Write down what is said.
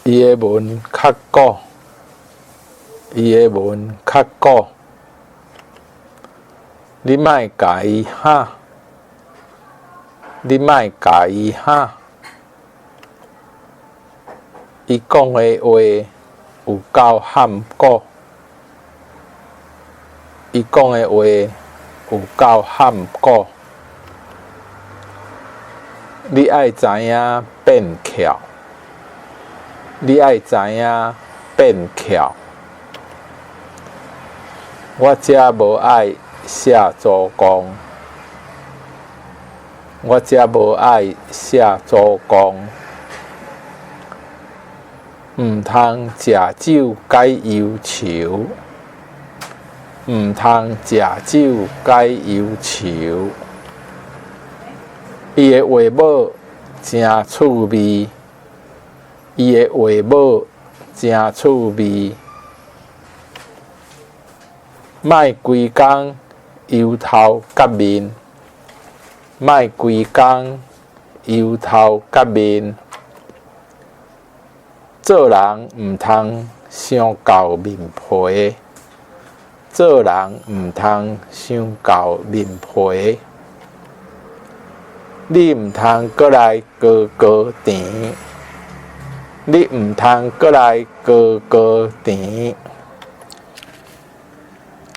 伊的文較古，伊的文較古。你莫共伊喊，你莫共伊喊。伊講的話有夠譀古，伊講的話有夠譀古。你愛知影變巧，你愛知影變巧。我才無愛寫祖公，我才無愛寫祖公。毋通食酒解憂愁，毋通食酒解憂愁。伊的話母誠趣味，伊的話母誠趣味。莫規工憂頭結面，莫規工憂頭結面。做人毋通傷厚面皮，做人毋通傷厚面皮。你毋通閣來高高甜，你毋通閣來高高甜。